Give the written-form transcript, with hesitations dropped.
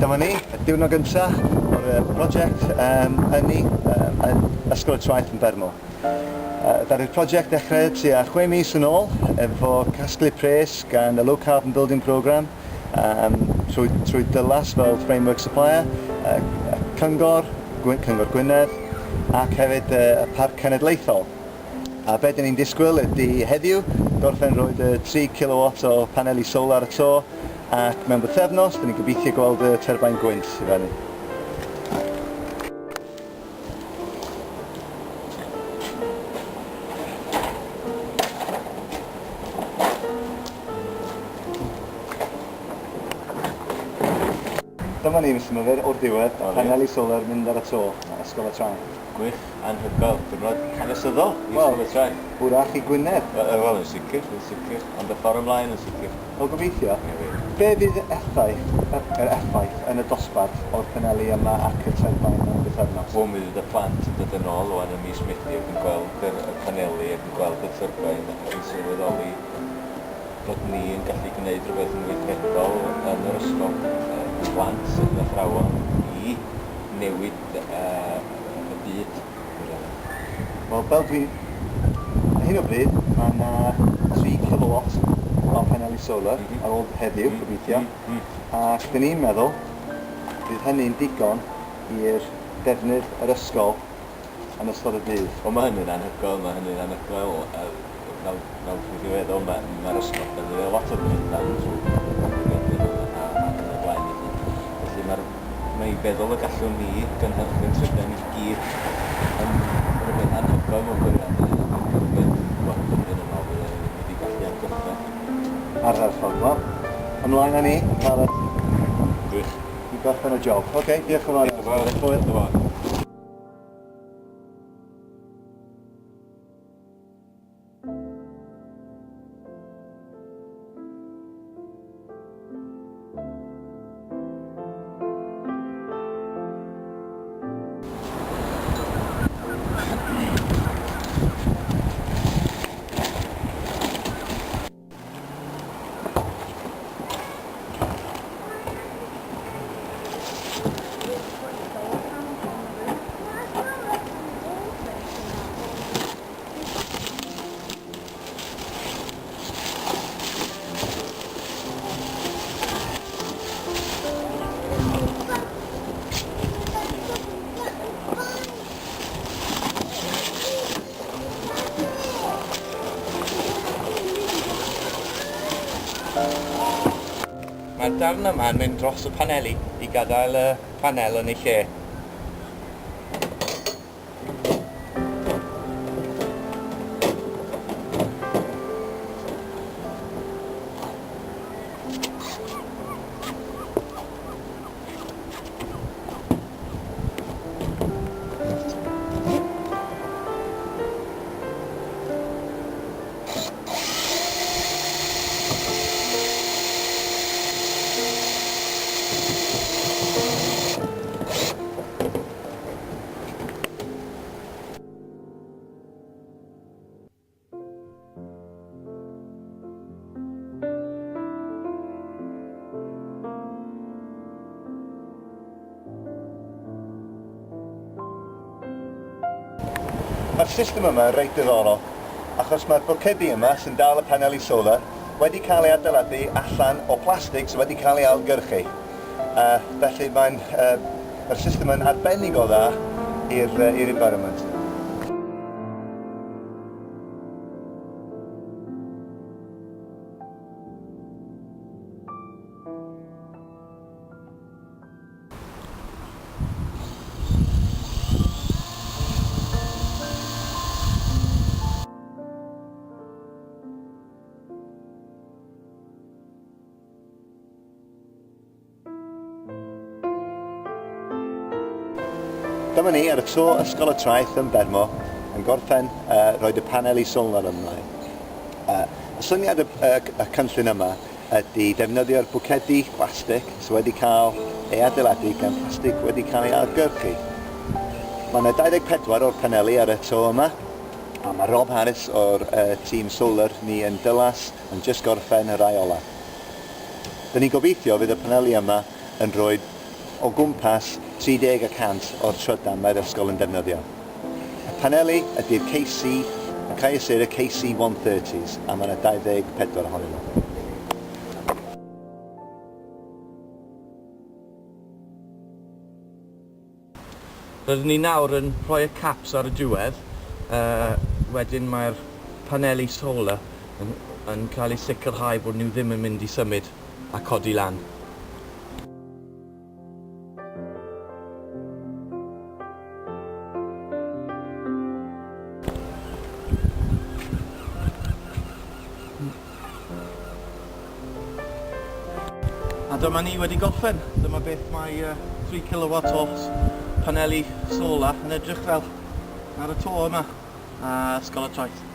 Dyma ni, y diwrnod gyntaf o'r prosiect um, ynni um, yn Ysgol y Traeth yn Bermo. Uh, Ddaru'r prosiect dechrau tua 6 mis yn ôl efo casglu pres gan y Low Carbon Building Programme um, trwy, trwy Dylas fel framework supplier, uh, Cyngor, Cyngor Gwynedd ac hefyd uh, y Parc Cenedlaethol. A be dyn ni'n disgwyl ydy heddiw gorffen roed y 3 kilowatt o paneli solar y to ac mewn bythefnos dyn ni'n gobeithio gweld y turbine gwynt i fyny. Dyma ni, Mister Myfyr, o'r diwedd, paneli solar mynd ar y to, Ysgol y Traeth. Gwych, anhygoel, diwrnod hanesyddol i Ysgol y Traeth. Wrach i Gwynedd. Wel, yn sicr, yn sicr, ond y ffordd ymlaen yn sicr. Wel, gobeithio. Be fydd effaith, yr effaith yn y dosbarth o'r paneli yma ac y turbine mewn pythefnos? Wel, mi fydd y plant yn dod yn ôl ŵan ym mis Medi ac yn gweld yr paneli ac yn gweld y turbine ac yn sylweddoli bod ni yn gallu gwneud rhywbeth yn weithredol yn yr ysgol, y plant, yr athrawon, i newid y byd. Wel, fel dwi... Ar hyn o bryd, mae yna 3 kilowatt o paneli solar mm -hmm. ar ôl heddiw, mm -hmm. gobeithio. Mm -hmm. Ac dyn ni'n meddwl bydd hynny'n digon i'r defnydd yr ysgol yn ystod y dydd. Wel, mae hynny'n anhygoel, mae hynny'n anhygoel. Fel, fel dwi'n feddwl, mae'r ma ysgol yn defnyddio lot o drydan trwy gyfrifiadur a, ac yn y blaen. Felly, felly mae'r mae feddwl y gallwn ni gynhyrchu'n trydan i gyd yn rhywbeth anhygoel mewn gwirionedd ac yn rhywbeth, wel, flwyddyn yn ôl fydden ni ddim wedi gallu amgyffred. Ardderchog. Wel, ymlaen â ni, yn cael y... Gwych. I gorffen y job. Oce, okay, diolch yn fawr. Diolch yn fawr. Diolch yn fawr. Mae'r darn yma'n mynd dros y paneli i gadael y panel yn ei lle. Mae'r system yma yn reit diddorol, achos mae'r bwcedi yma sy'n dal y paneli solar wedi cael ei adeiladu allan o plastig sydd wedi cael ei ailgyrchu. Uh, felly mae'n uh, mae'r system yn arbennig o dda i'r uh, environment. Dyma ni ar y to Ysgol y Traeth yn Bermo yn gorffen uh, roed y paneli solar ymlaen. Uh, y syniad y, y, y cynllun yma ydy defnyddio'r bwcedi plastig sydd wedi cael ei adeiladu gan plastig wedi cael ei ailgyrchu. Mae yna 24 o'r paneli ar y to yma, a mae Rob Harris o'r uh, tîm solar ni yn Dylas yn jyst gorffen y rai ola. Dyn ni'n gobeithio fydd y paneli yma yn rhoi o gwmpas 30 y cant o'r trydan mae'r ysgol yn defnyddio. Y paneli ydy'r KC, y Kyocera KC130s, a mae yna 24 ohonyn nhw. Rydyn ni nawr yn rhoi y caps ar y diwedd, uh, wedyn mae'r paneli solar yn, yn cael eu sicrhau bod nhw ddim yn mynd i symud a codi lan. A dyma ni wedi gorffen. Dyma beth mae uh, 3 kilowatt o paneli solar yn edrych fel ar y to yma a Ysgol y Traeth.